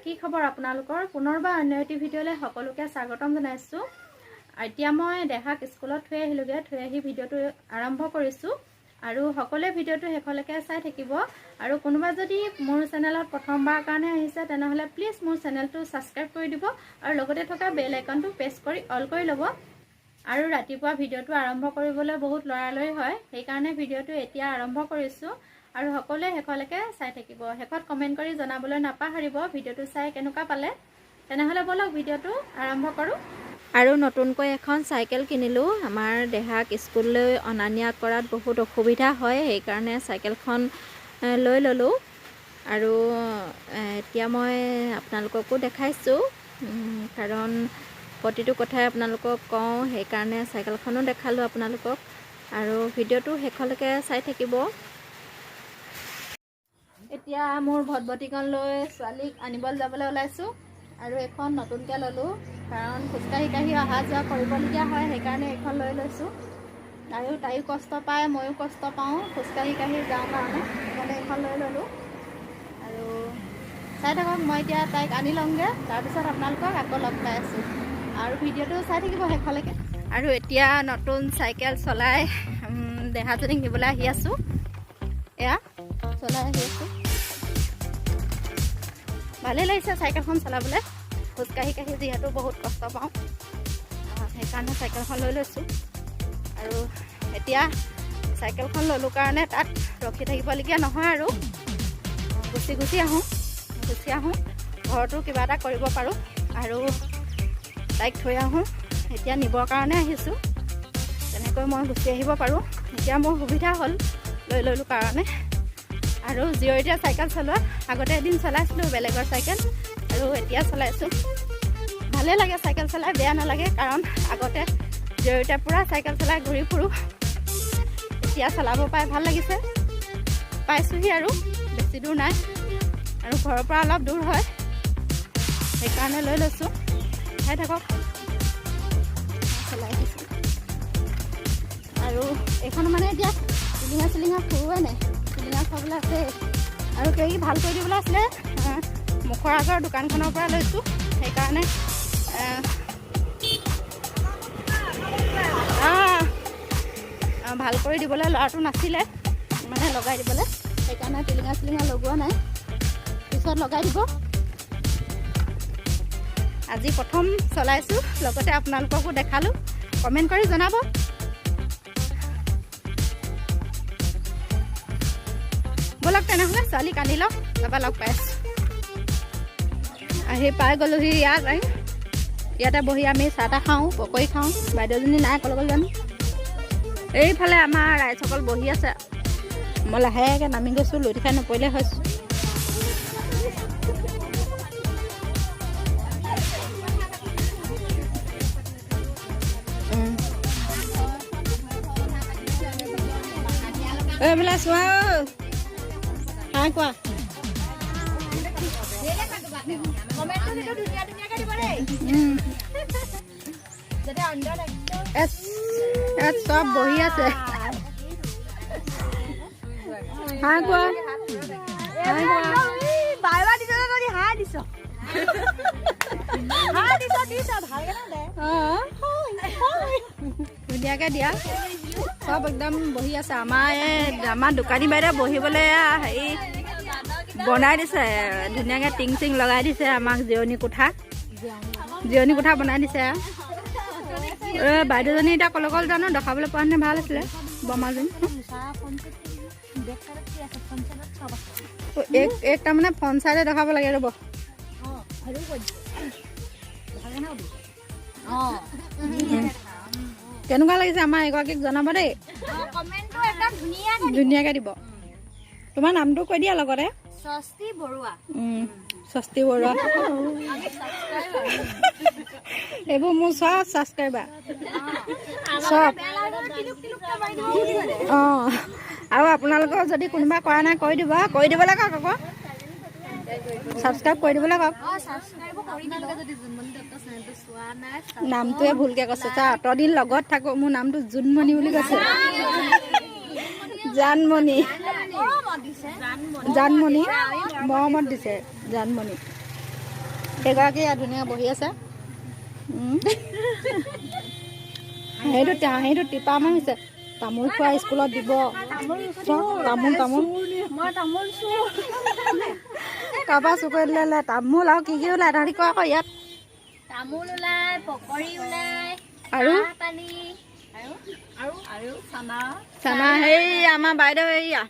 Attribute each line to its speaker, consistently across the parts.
Speaker 1: কি খবৰ আপোনালোকৰ? পুনৰবাৰ অন্য এটি ভিডিঅ'লৈ সকলোকে স্বাগতম জনাইছোঁ। এতিয়া মই দেহাক স্কুলত থৈ আহিলোঁগৈ। থৈ আহি ভিডিঅ'টো আৰম্ভ কৰিছোঁ আৰু সকলোৱে ভিডিঅ'টো শেষলৈকে চাই থাকিব। আৰু কোনোবা যদি মোৰ চেনেলত প্ৰথমবাৰৰ কাৰণে আহিছে, তেনেহ'লে প্লিজ মোৰ চেনেলটো ছাবস্ক্ৰাইব কৰি দিব আৰু লগতে থকা বেল আইকনটো প্ৰেছ কৰি অল কৰি ল'ব। আৰু ৰাতিপুৱা ভিডিঅ'টো আৰম্ভ কৰিবলৈ বহুত লৰালৰি হয়, সেইকাৰণে ভিডিঅ'টো এতিয়া আৰম্ভ কৰিছোঁ। আৰু সকলোৱে শেষলৈকে চাই থাকিব। শেষত কমেণ্ট কৰি জনাবলৈ নাপাহৰিব ভিডিঅ'টো চাই কেনেকুৱা পালে। তেনেহ'লে ব'লক, ভিডিঅ'টো আৰম্ভ কৰোঁ। আৰু নতুনকৈ এখন চাইকেল কিনিলোঁ। আমাৰ দেহাক স্কুললৈ অনা নিয়া কৰাত বহুত অসুবিধা হয়, সেইকাৰণে চাইকেলখন লৈ ল'লোঁ। আৰু এতিয়া মই আপোনালোককো দেখাইছোঁ, কাৰণ প্ৰতিটো কথাই আপোনালোকক কওঁ, সেইকাৰণে চাইকেলখনো দেখালোঁ আপোনালোকক। আৰু ভিডিঅ'টো শেষলৈকে চাই থাকিব। এতিয়া মোৰ ভটভটিখন লৈ ছোৱালীক আনিবলৈ যাবলৈ ওলাইছোঁ। আৰু এইখন নতুনকৈ ল'লোঁ, কাৰণ খোজকাঢ়ি কাঢ়ি অহা যোৱা কৰিবলগীয়া হয়, সেইকাৰণে এইখন লৈ লৈছোঁ। আৰু তাইও কষ্ট পায়, ময়ো কষ্ট পাওঁ খোজকাঢ়ি কাঢ়ি যাওঁ কাৰণে, সেইকাৰণে এইখন লৈ ল'লোঁ। আৰু চাই থাকক, মই এতিয়া তাইক আনি লওঁগৈ, তাৰপিছত আপোনালোকক আকৌ লগ পাই আছোঁ। আৰু ভিডিঅ'টো চাই থাকিব শেষলৈকে। আৰু এতিয়া নতুন চাইকেল চলাই দেহাজনীক নিবলৈ আহি আছোঁ। এয়া চলাই আহি আছোঁ। ভালেই লাগিছে চাইকেলখন চলাবলৈ। খোজকাঢ়ি কাঢ়ি যিহেতু বহুত কষ্ট পাওঁ, সেইকাৰণে চাইকেলখন লৈ লৈছোঁ। আৰু এতিয়া চাইকেলখন ল'লোঁ কাৰণে তাত ৰখি থাকিবলগীয়া নহয় আৰু গুচি গুচি আহোঁ, গুচি আহোঁ। ঘৰতো কিবা এটা কৰিব পাৰোঁ আৰু তাইক থৈ আহোঁ। এতিয়া নিবৰ কাৰণে আহিছোঁ, তেনেকৈ মই গুচি আহিব পাৰোঁ। এতিয়া মোৰ সুবিধা হ'ল লৈ ল'লোঁ কাৰণে। আৰু জীয়ৰীতে চাইকেল চলোৱা, আগতে এদিন চলাইছিলোঁ বেলেগৰ চাইকেল আৰু এতিয়া চলাইছোঁ। ভালেই লাগে চাইকেল চলাই, বেয়া নালাগে, কাৰণ আগতে জীয়ৰীতে পূৰা চাইকেল চলাই ঘূৰি ফুৰোঁ। এতিয়া চলাব পাই ভাল লাগিছে। পাইছোঁহি আৰু বেছি দূৰ নাই আৰু ঘৰৰ পৰা অলপ দূৰ হয়, সেইকাৰণে লৈ লৈছোঁ। চাই থাকক, চলাই আহিছোঁ। আৰু এইখন মানে এতিয়া টিলিঙা চিলিঙা ফুৰোৱাই নাই, টিলিঙা খুৱাবলৈ আছে আৰু কিবা কিবি ভাল কৰি দিবলৈ আছিলে। মুখৰ আগৰ দোকানখনৰ পৰা লৈছোঁ, সেইকাৰণে ভাল কৰি দিবলৈ ল'ৰাটো নাছিলে, মানে লগাই দিবলৈ, সেইকাৰণে টিলিঙা চিলিঙা লগোৱা নাই, পিছত লগাই দিব। আজি প্ৰথম চলাইছোঁ, লগতে আপোনালোককো দেখালোঁ। কমেণ্ট কৰি জনাব। ব'লক তেনেহ'লে, ছোৱালীক আনি লওক, তাৰপৰা লগ পাই আছোঁ। আহি পাই গ'লোহি ইয়াত। আহি ইয়াতে বহি আমি চাহ তাহ খাওঁ, পকৰি খাওঁ। বাইদেউজনী নাই, ক'লৈ গ'ল জানো। এইফালে আমাৰ ৰাইজসকল বহি আছে। মই লাহেকৈ নামি গৈছোঁ, লুটি খাই নপৰিলে হৈছোঁ। এইফালে চোৱা ঐ। হাই কোৱা। ইয়াত চব বহি আছে। হাই কোৱা, হাই কোৱা।
Speaker 2: বাই বাই দিছ, হাই দিছ, হাই দিছ, দিছ ভালকে দে।
Speaker 1: অঁ, ধুনীয়াকে দিয়া। চব একদম বহি আছে। আমাৰ এই আমাৰ দোকানী বাইদেউ বহিবলৈ হেৰি বনাই দিছে, ধুনীয়াকে টিং চিং লগাই দিছে আমাক। জিৰণি কোঠা, জিৰণি কোঠা বনাই দিছে। এই বাইদেউজনী এতিয়া ক'লৈ গ'ল জানো, দেখাবলৈ পোৱা নাই। ভাল আছিলে বৰমাজনী। এক এক তাৰমানে ফ্ৰণ্ট চাইডে দেখাব লাগে, ৰ'ব। কেনেকুৱা লাগিছে আমাৰ এগৰাকীক জনাব দেই।
Speaker 2: কমেণ্টটো একদম ধুনীয়া।
Speaker 1: ধুনীয়াকে দিব। তোমাৰ নামটো কৈ দিয়া লগতে।
Speaker 2: স্বস্তি বৰুৱা।
Speaker 1: স্বস্তি বৰুৱা। এইবোৰ মোৰ চব ছাবস্ক্ৰাইবাৰ চব। অঁ, আৰু আপোনালোকৰ যদি কোনোবা কৰা নাই, কৰি দিব, কৰি দিবলৈ কওক আকৌ, ছাবস্ক্ৰাইব কৰি দিবলৈ কওক। নামটোৱে ভুলকৈ কৈছে চা। অতদিন লগত থাকোঁ, মোৰ নামটো জোনমণি বুলি কৈছে। জানমণি, জানমণি, মৰমত দিছে জানমণি। সেইগৰাকী ইয়াত ধুনীয়াকৈ বহি আছে। হাঁহিটো হাঁহিটো টিপামান হৈছে। তামোল খোৱা স্কুলত দিব তামোল তামোল কাৰোবাৰ চুৰ কৰি দিলে তামোল আৰু কি কি ওলায় তহঁতি কয় আকৌ ইয়াত?
Speaker 2: তামোল ওলাই, পকৰি ওলাই,
Speaker 1: আৰু
Speaker 2: পানী আৰু
Speaker 1: চানা। সেই আমাৰ বাইদেউ, এইয়া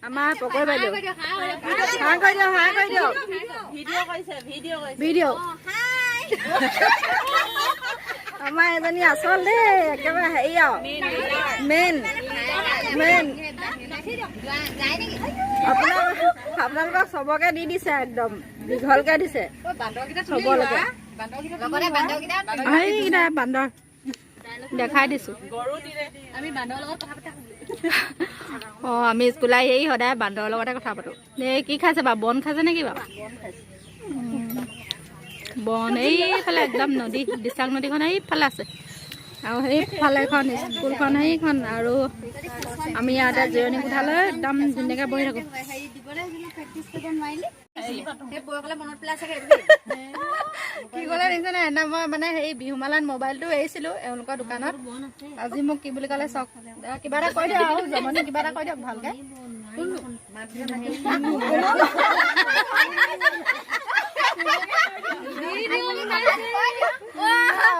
Speaker 1: আমাৰ পকৰি বাইদেউ। হাঁ কৰি দিয়ক, হাঁ কৰি দিয়ক। ভিডিঅ' আমাৰ এজনী আচল দেই, একেবাৰে হেৰি আৰু মেইন মেইন। আপোনাৰ আপোনালোকক চবকে দি দিছে, একদম দীঘলকে দিছে চবলৈকে। এইকেইটা বান্দৰ দেখাই দিছো। অঁ, আমি স্কুল আহি সদায় বান্দৰৰ লগতে কথা পাতো। এই কি খাইছে বাৰু? বন খাইছে নেকি বাৰু? বন। এইফালে একদম নদী, দিচাং নদীখন এইফালে আছে আৰু সেইফালে এখন স্কুলখন সেইখন। আৰু আমি ইয়াতে জিৰণি কোঠালৈ একদম ধুনীয়াকৈ বহি থাকোঁ। কি ক'লে দেখিছে নাই? সেইদিনা মই মানে সেই বিহুমেলাত মোবাইলটো এৰিছিলোঁ এওঁলোকৰ দোকানত। আজি মোক কি বুলি ক'লে চাওক। কিবা এটা কৈ দিয়ক আৰু জমনি কিবা এটা কৈ দিয়ক ভালকে।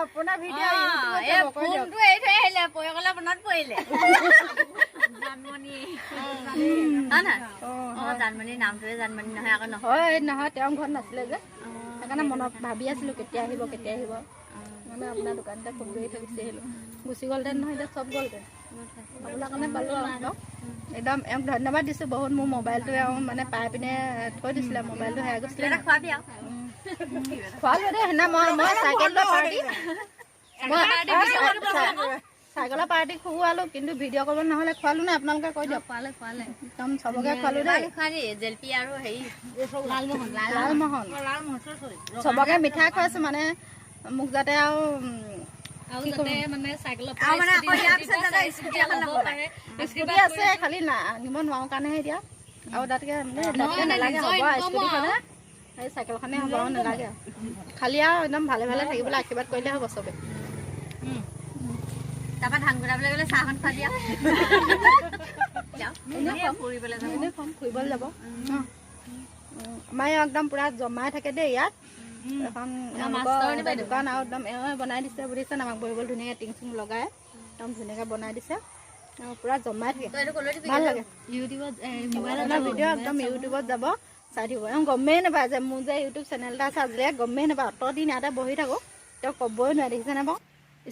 Speaker 1: আপোনাৰ ভিডিঅ' হয় নহয়, তেওঁ ঘৰত নাছিলে যে, সেইকাৰণে মনত ভাবি আছিলোঁ কেতিয়া আহিব কেতিয়া আহিব। মানে আপোনাৰ দোকানতে ফোন কৰি থৈ গুচি আহিলোঁ। গুচি গ'লহেঁতেন নহয়, এতিয়া চব গ'লহেঁতেন। আপোনাৰ কাৰণে পালোঁ আৰু একদম এওঁক ধন্যবাদ দিছোঁ বহুত। মোৰ মোবাইলটো এওঁ মানে পাই পিনে থৈ দিছিলে, মোবাইলটো হেৰাই গৈছিলে। খোৱালোঁ দেই সেইদিনা। মই মই চাইকেল লৈ পাৰ্টি, মই চাইকেলৰ পাৰ্টি খুৱালোঁ, কিন্তু ভিডিঅ' কৰিব নহ'লে। খোৱালোঁ নাই আপোনালোকে কৈ দিয়ক। একদম চবকে খোৱালোঁ দেই।
Speaker 2: জেলপি আৰু হেৰি
Speaker 1: লালমোহন চবকে মিঠাই খুৱাইছোঁ, মানে মোক যাতে আৰু স্কুটি আছে, খালি আনিব নোৱাৰোঁ কাৰণেহে এতিয়া আৰু তাতকে তাতকে নালাগে, হ'ব স্কুটিখনে, এই চাইকেলখনে হ'ব, আৰু নালাগে। খালি আৰু একদম ভালে ভালে থাকিবলৈ আশীৰ্বাদ কৰিলে হ'ব চবে।
Speaker 2: তাৰপৰা ধান কুটাবলৈ গ'লে চাহখন খোৱা দিয়া।
Speaker 1: ফুৰিবলৈ যাব। আমাৰ একদম পুৰা জমাই থাকে দেই ইয়াত এখন দোকান, আৰু একদম এওঁৱে বনাই দিছে বুজিছে, আমাক বহিবলৈ ধুনীয়াকৈ টিং চিং লগাই একদম ধুনীয়াকৈ বনাই দিছে, পুৰা জমাই থাকে, ভাল লাগে। ভিডিঅ' একদম ইউটিউবত যাব, চাই থাকিব। এওঁ গমেই নাপায় যে মোৰ যে ইউটিউব চেনেল এটা আছে, আজিলৈকে গমেই নাপায়। অত দিন ইয়াতে বহি থাকোঁ, তেওঁ ক'বই নোৱাৰে, দেখিছেনে বাৰু?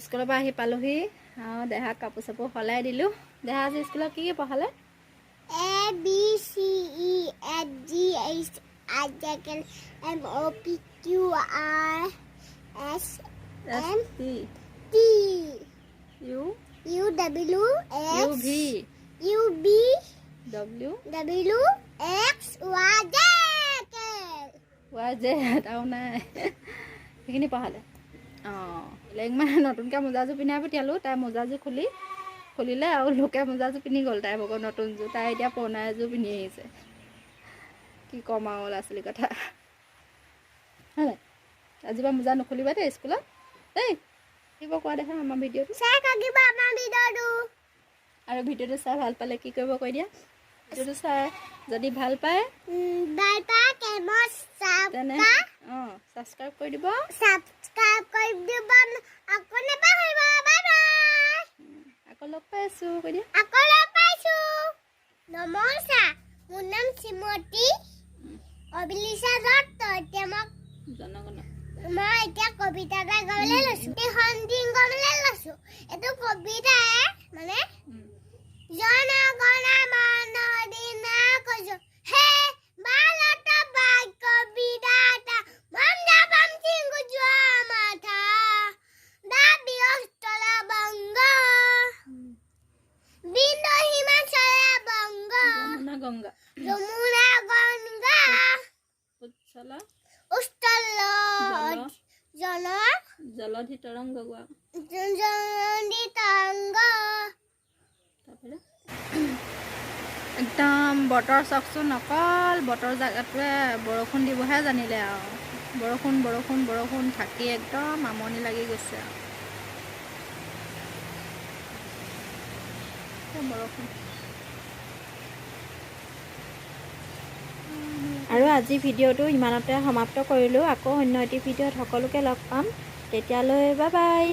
Speaker 1: স্কুলৰ পৰা আহি পালোহি আৰু দেহাক কাপোৰ চাপোৰ সলাই দিলোঁ। দেহা আজি স্কুলত কি কি পঢ়ালে?
Speaker 3: A B C E F G H I J K L M O P Q R S M
Speaker 1: T
Speaker 3: T
Speaker 1: U
Speaker 3: U W
Speaker 1: U
Speaker 3: X
Speaker 1: V
Speaker 3: U V
Speaker 1: W
Speaker 3: W X Y Z
Speaker 1: Y Z আৰু নাই, সেইখিনি পঢ়ালে। অঁ, বেলেগ মানে নতুনকৈ মোজাযোৰ পিন্ধাই পঠিয়ালোঁ। তাই মোজাযোৰ খুলিলে আৰু লোকে মোজাযোৰ পিন্ধি গ'ল, তাই ভাগৰ নতুনযোৰ। তাই এতিয়া পুৰণা এযোৰ পিন্ধি আহিছে। কি ক'ম আৰু ল'ৰা ছোৱালীৰ কথা হয় নাই? আজিৰ পৰা মোজা নুখুলিবা দেই স্কুলত দেই। কিব কোৱা দেখা আমাৰ ভিডিঅ'টো
Speaker 3: চাই থাকিবা আমাৰ ভিডিঅ'টো।
Speaker 1: আৰু ভিডিঅ'টো চাই ভাল পালে কি কৰিব কৈ দিয়া। ভিডিঅ'টো চাই যদি ভাল পায় তেনে অঁ ছাবস্ক্ৰাইব কৰি দিব,
Speaker 3: ছাবস্ক্ৰাইব কৰি দিব, আকৌ নাপাহৰিব। বাই বাই,
Speaker 1: আকৌ লগ পাইছোঁ কৈ দিয়া।
Speaker 3: আকৌ লগ পাইছোঁ। নমস্কাৰ, মোৰ নাম শ্ৰীমতী অভিলিষা দত্ত। এতিয়া মোক
Speaker 1: জনগণ
Speaker 3: মই এতিয়া কবিতা এটা গাবলৈ লৈছোঁ, এখন দিন গাবলৈ লৈছোঁ। এইটো কবিতাই মানে জনগণ মন দিনা কৈছো হে ভাৰত বাক্য বিধাতা মন সিংহ যোৱা মাথা দাবি অস্তলা বংগ বিন্দু হিমাচল বংগ
Speaker 1: যমুনা গংগা
Speaker 3: যমুনা গংগা
Speaker 1: উচ্ছল
Speaker 3: উচ্ছল জন
Speaker 1: জলধি তৰংগ গোৱা
Speaker 3: জলধি তৰংগ।
Speaker 1: একদম বতৰ চাওকচোন, অকল বতৰ জেগাটোৱে বৰষুণ দিবহে জানিলে আৰু। বৰষুণ বৰষুণ বৰষুণ থাকি একদম আমনি লাগি গৈছে আৰু। একদম বৰষুণ। আৰু আজি ভিডিঅ'টো ইমানতে সমাপ্ত কৰিলোঁ। আকৌ অন্য এটি ভিডিঅ'ত সকলোকে লগ পাম। তেতিয়ালৈ বাই বাই।